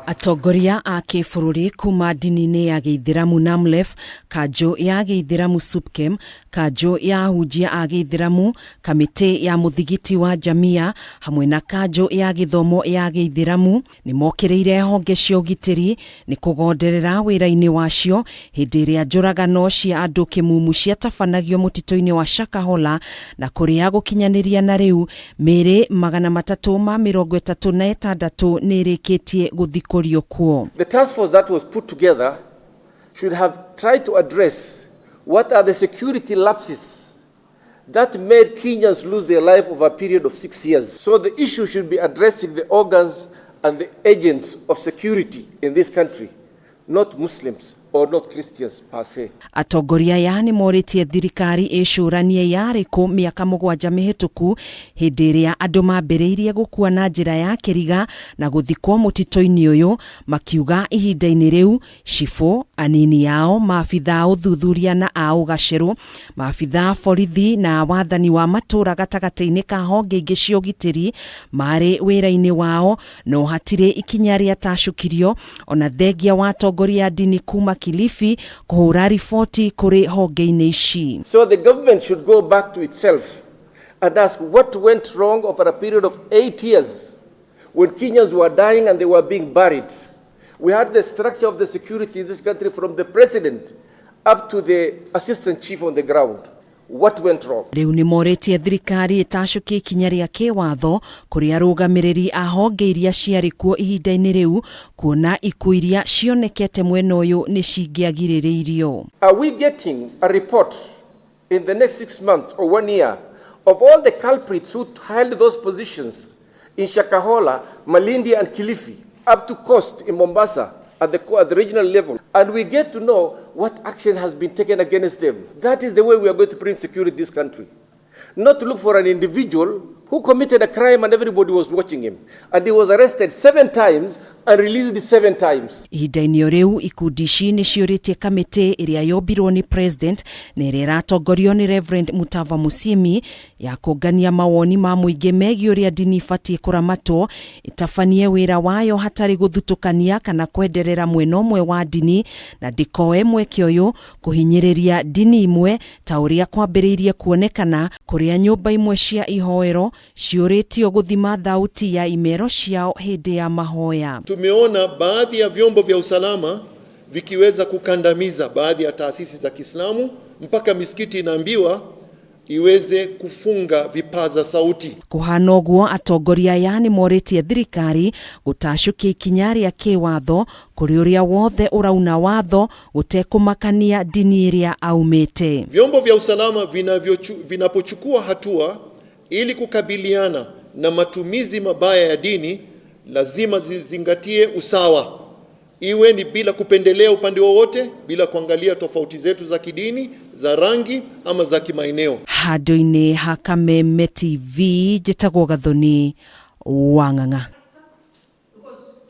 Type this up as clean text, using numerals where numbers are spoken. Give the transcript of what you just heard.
Atongoria a kĩbũrũri kuma ndini-inĩ ya gĩithĩramu NAMLEF, kanjũ ya gĩithĩramu SUPKEM, kanjũ ya ahunjia a gĩithĩramu, kamĩtĩ ya mũthigiti wa Jamia hamwe na kanjũ ya gĩthomo ya gĩithĩramu nĩ mokĩrĩire honge cia ũgitĩri nĩ kũgonderera wĩra-inĩ wacio hĩndĩ ĩrĩa njũragano cia andũ kĩmumu ciatabanagio mũtitũ-inĩ wa Shakahola na kũrĩa gũkinyanĩria na rĩu mĩĩrĩ 336 nĩ ĩrĩkĩtie gũthikũrio kuo. The task force that was put together should have tried to address what are the security lapses that made Kenyans lose their life over a period of 6 years. So the issue should be addressing the organs and the agents of security in this country, not Muslims or not Christians per se. Atongoria aya nĩ morĩtie thirikari ĩcũranie yarĩ kũ mĩaka 7 mĩhĩtũku hĩndĩ ĩrĩa andũ mambĩrĩirie gũkua na njĩra ya kĩriga na gũthikwo mũtitũ-inĩ ũyũ, makiuga ihinda-inĩ rĩu cibũ, anini ao, maabitha a ũthuthuria na a ũgacerũ, maabitha a borithi na wathani wa matũũra gatagatĩ-inĩ ka honge ingĩ cia ũgitĩri marĩ wĩra-inĩ wao, no hatirĩ ikinya rĩatacũkirio ona thengia wa atongoria a ndini kuma Kilifi kũhũra riboti kũrĩ honge-inĩ ici. So the government should go back to itself and ask what went wrong over a period of 8 years when Kenyans were dying and they were being buried. We had the structure of the security in this country from the president up to the assistant chief on the ground. What went wrong? Rĩu nĩ morĩtie thirikari ĩtacũkie ikinya rĩa kĩwatho kũrĩ arũgamĩrĩri a honge iria ciarĩ kuo ihinda-inĩ rĩu, kuona ikuũ iria cionekete mwena ũyũ nĩ cingĩagirĩrĩirio. Are we getting a report in the next 6 months or one year of all the culprits who held those positions in Shakahola, Malindi, and Kilifi, up to Coast in Mombasa at the regional level, and we get to know what action has been taken against them? That is the way we are going to bring security in this country. Not to look for an individual who committed a crime and everybody was watching him. And he was arrested seven times and released seven times. Ihinda-inĩ o rĩu, ikundi ici nĩ ciũrĩtie kamĩtĩ ĩrĩa yombirwo nĩ president na ĩrĩa ĩratongorio nĩ Reverend Mutava Musyimi ya kũngania mawoni ma mũingĩ megiĩ ũrĩa ndini ibatiĩ kũramatwo ĩtabanie wĩra wayo hatarĩ gũthutũkania kana kwenderera mwena ũmwe wa ndini, na ndĩkoe mweke ũyũ kũhinyĩrĩria ndini imwe ta ũrĩa kwambĩrĩirie kuonekana kũrĩa nyũmba imwe cia ihoero ciũrĩtio gũthima thauti ya imero ciao hĩndĩ ya mahoya. Tumeona baadhi ya vyombo vya usalama vikiweza kukandamiza baadhi ya taasisi za Kiislamu mpaka misikiti inaambiwa iweze kufunga vipaza sauti. Kũhana ũguo, atongoria aya nĩ morĩtie thirikari gũtacũkia ikinya rĩa kĩwatho kũrĩ ũrĩa wothe ũrauna watho gũtekũmakania ndini ĩrĩa aumĩte. Vyombo vya usalama vinapochukua hatua ili kukabiliana na matumizi mabaya ya dini lazima zizingatie usawa, iwe ni bila kupendelea upande wowote, bila kuangalia tofauti zetu za kidini, za rangi ama za kimaeneo. Handũ-inĩ ha Kameme TV, njĩtagwo Gathoni Wang'ang'a.